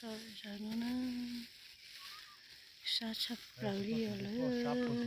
Zaum no na, sab tshaj plaws li os lawm.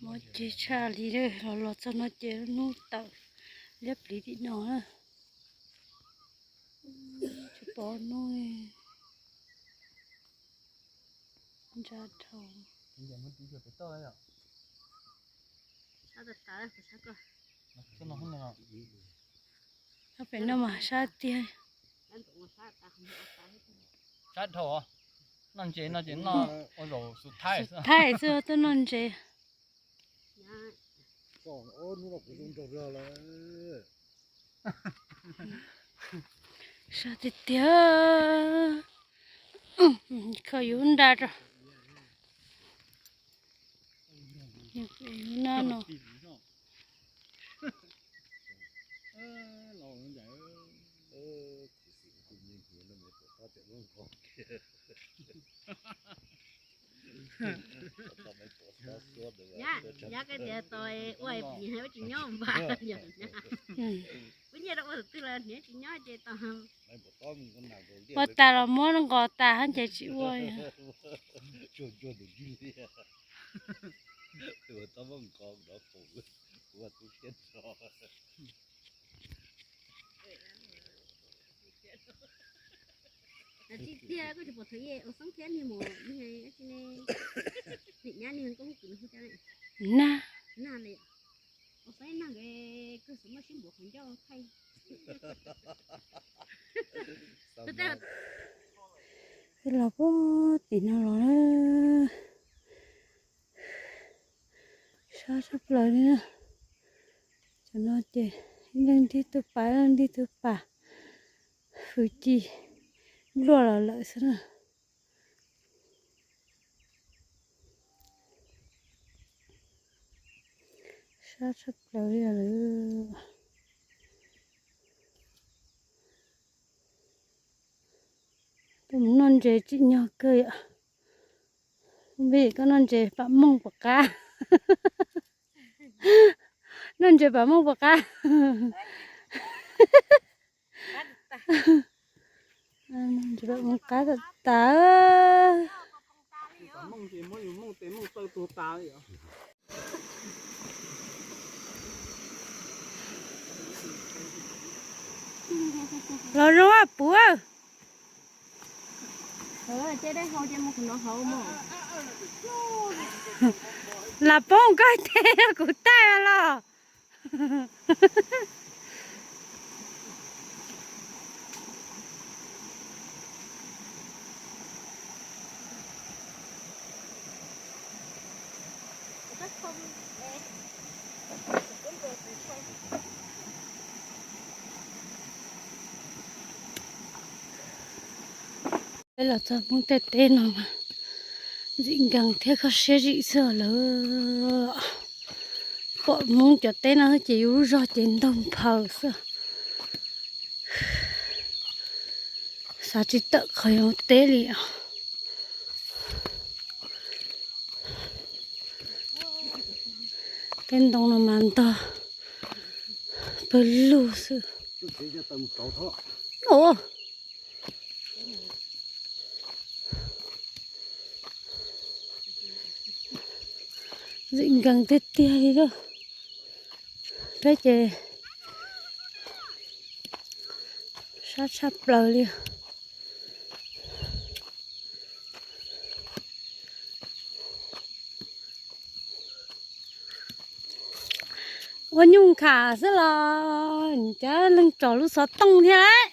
Mob ceg tshaj li, los los txog no ces hnub tawm liab pliv tim no na. Tsis pom hnub li. Ntsa dhau. Pem no mas sab tiag. Sab dhau. Noj ntses no ces noj ua zaum xu thaij xwb, thaij xwb, twb noj ntses. Sab tiag tiag. Kho yus nra rau. Yus na no. Nyab, nyab koj tias tos ua nyias ua tsis nyob npam. Ua nyias rau ua tus twg los hniav tsis nyob ces tos. Ua tas los muab nqos tas hab ces tsis ua. Tsis tiag, koj tsis pom thaum ub ua xoob thiab niag mus, niag tsis ne, niam nyab niag koj hu kwv hu cas na. Nag li, ua xoob nag nkawd kawg xwb muaj sib npuav qhov ncauj thaij. Peb los puag tim no los na. Sab tshaj plaws li na. Cov no ces ib leeg ntig tus pas, ib leeg ntig tus pas, fwm ci luaj los lawm xwb na. Sab tshaj plaws li lawm. Tuaj mus noj ntses tsim nyog kawg yom. Peb koj noj ntses pam mooj puas qab? Noj ntses pam mooj puas qab? Ntses pam mooj qab tas tas. Los zoo puav. Lam poob koj teg kuv taij los. Peb los txog Hmoob tej teb no mas ntxim nkees thiab kho siab zim xwb lawm. Pom Hmoob cov teb no ces yus lub zog ces ntoog phaws xwb. Xav tsis tawm qhov yus teb li os. Tej ntoo no mas ntog pawg lug xwb. Ntxim nkees tiag tiag li lawm. Peb ces sab tshaj plaws li. Ua nyuj kham xwb los cov leej tsom lub xov tooj thiab lauj.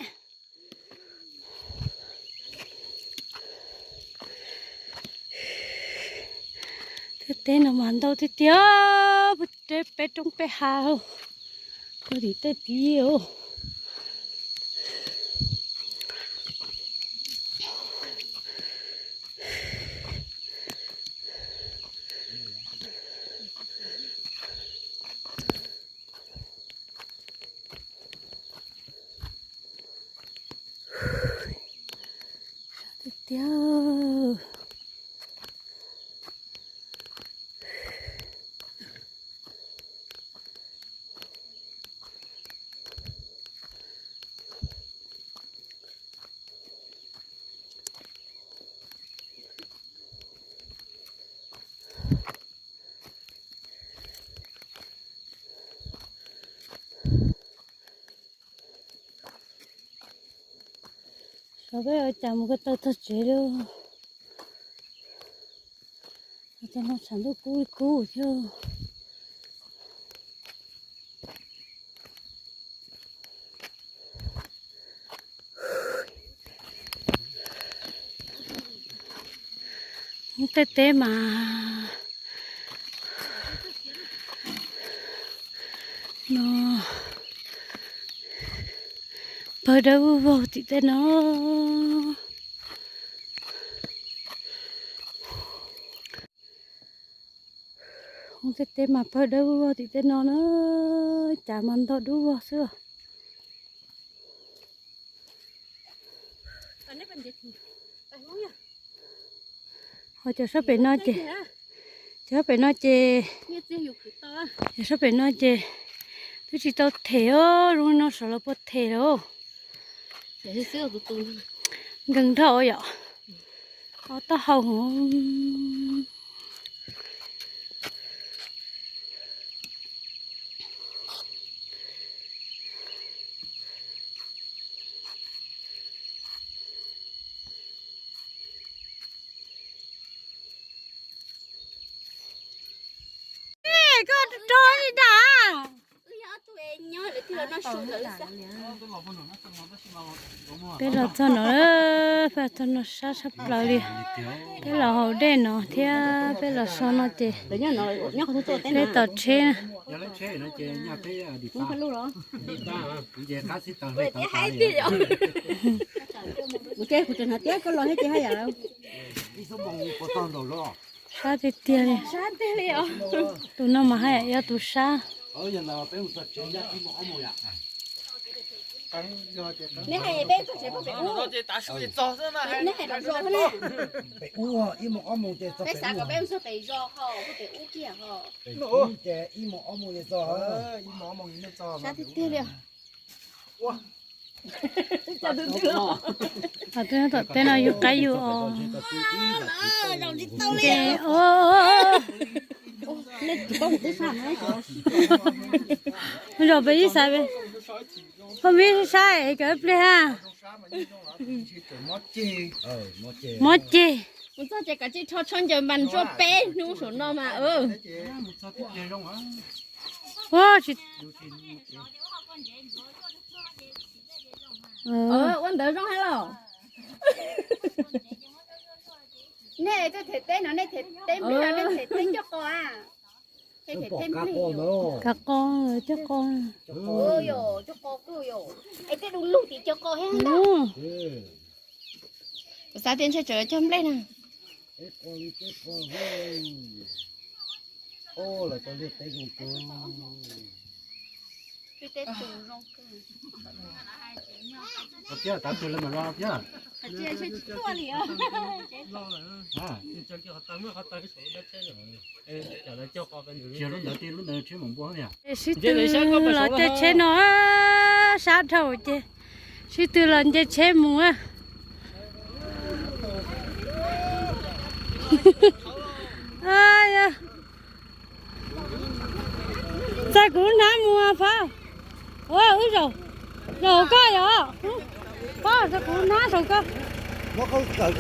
Tej teb no mas ntau tiag tiag, peb roob peb hav, puag tim tej tid os. Tiag tiag. Xyov peb ua cas mus ko taw txog tsev li. Ua cas no tshav ntuj kub li kub thiab. Tej teb mas no pawg dawb vog vog tim tej no. Tej teb mas pawg dawb vog vog tim tej no na, cas mas ntog dub vog xwb. Ho cov sab pem no ces, cov sab pem no ces, cov sab pem no ces twb tsis tau them os, zoo li no saum los puas them lawm. Nkees dhau yom. Ob taub hau. Koj rog ib dag. Peb los txog no, peb txog no sab tshaj plaws li. Peb los haus dej no thiab peb los so no ces peb tos tsheb. Sab tiag tiag li. Tus no mas haj yam yog tus sab. Tom teb no yug qaib yug os. Zaum peb ib xav, poj me sab es cov ib pliag ha. Mob ceg. Mus txog ces kav tsij rho tshuaj ncaws mas ntsuaj peb hnub saum no mas. Ua ntawd zoo hab los. Nej tuaj them teb no nej them teb nplej los nej them teb coj qos a? Kav qos, coj qos. Es tej du lug tim cov qos thiab ntag. Kuv xav tias ntshe tseem cog nplej na. Sib tw los caij tsheb no sab dhau ces sib tw los nce tsheb mus. Txawm kuv hnab mus pab. Wb zaum, zaum koj yom. Pab, txawm kuv hnab saum koj. Muab kawm txoj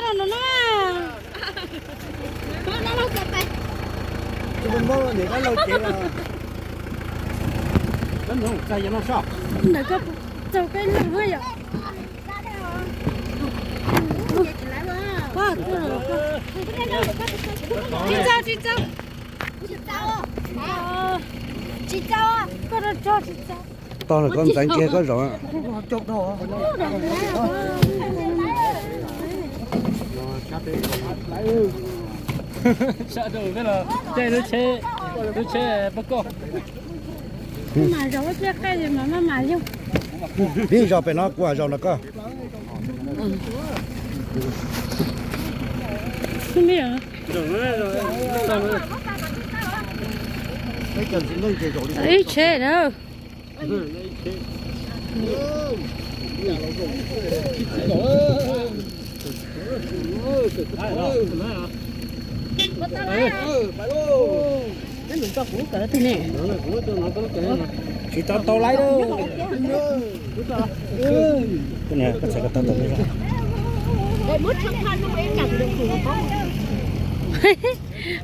rau nraum no. Ntawm koj txaug peb leeg yom. Tsis txaug, tsis txaug. Tsis txaug, koj rau tso tsis txaug. Tog lawm koj ntxeev kiag koj zaum. Sab rau peb los caij lub tsheb, lub tsheb pob koj. Mas zaum ib pliag qaij mas maj mam yog. Peb zaum pem no kuv zaum no koj. Ib tsheb na. Tsis tau tau lawm.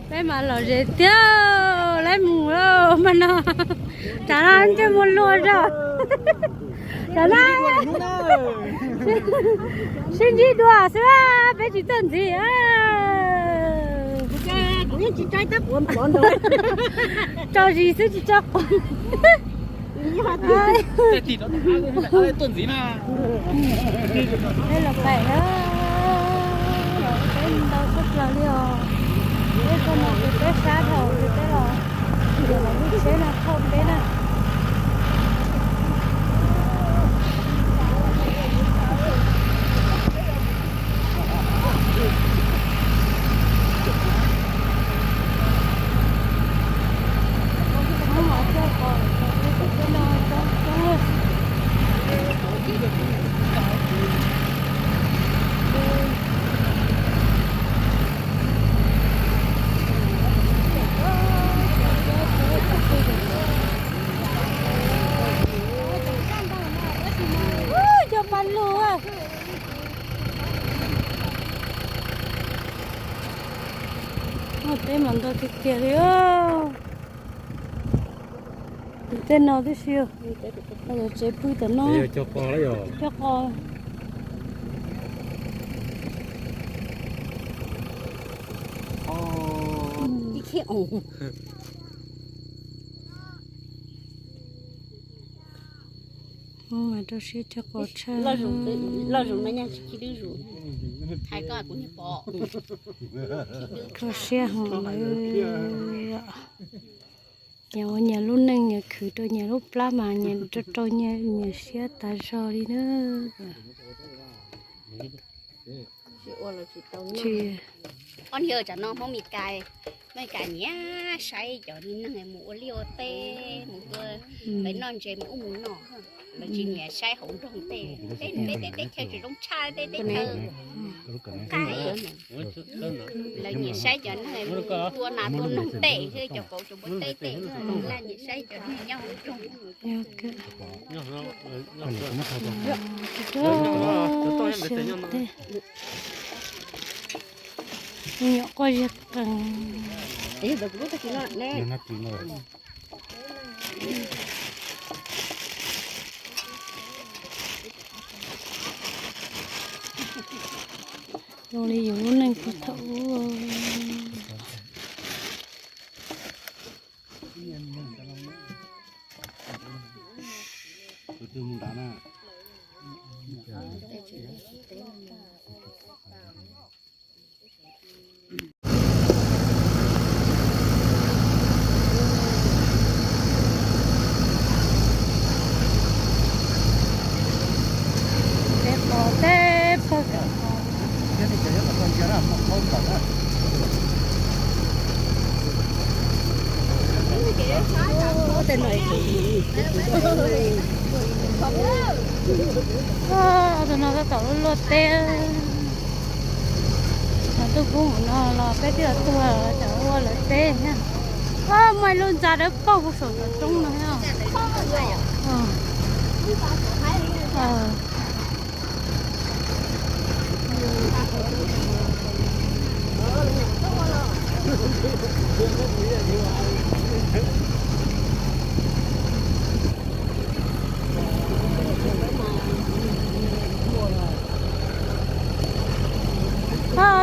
Peb mas lom zem tiag, lawv mus mas no, tsam no ntsej muag luag zog. Tam no sib ntsib dua xwb, peb tsis txawj ntxiv. Tso zis xwb tsis tso quav. Peb los pem na, peb ntau koj plaws li os. Peb tuaj no ces peb sab dhau ces peb los, ces los lub tsheb no thauj peb na. Cov pas lug. Ua teb mas ntau tiag tiag li. Tus tej no tib si, tsev pw tom no. Cog qos. Mas rau siab cog qos tshaj. Kho siab hos lawm. Nyias ua nyias lub neej, nyias khwv rau nyias lub plab mas nyias rau rau nyias siab tas zog li na. Tsis, ob niag tsam no Hmoob Mes Kas, Hmoob Mes Kas nyiam saib cov neeg mus ua liaj ua teb, mus ua, lawv noj ntses mus ub mus no, lawv tsis nyiam saib hauv nroog tej, tej teb chaws tsis zoo tshaj tej teb chaws qaib. Lawv nyiam saib cov neeg mus tua nas tua noog tej, cov kauv cov npua teb tej, lawv nyiam saib cov neeg nyob hauv nroog. Nyuam quaj ziag qees. Zoo li yus lub neej puag thaum ub. Tej qos tej pawg. Tus no tab tom luaj teb. Thaum twg pub mus no los peb twb tuag, thaum ua lawv teb thiab. Muaj ib lub ntxa dawb paug puag saum ntawm roob no thiab.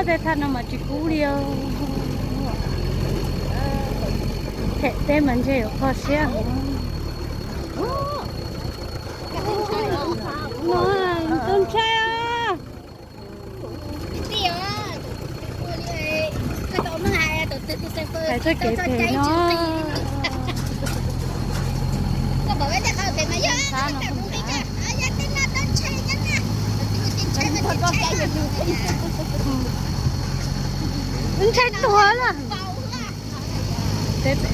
Tej thaj no mas tsis kub li os. Them teb mas ntshe yuav kho siab. Tus ntshai. Hais txoj kev phem no. Ntshai tuag na. Teb pem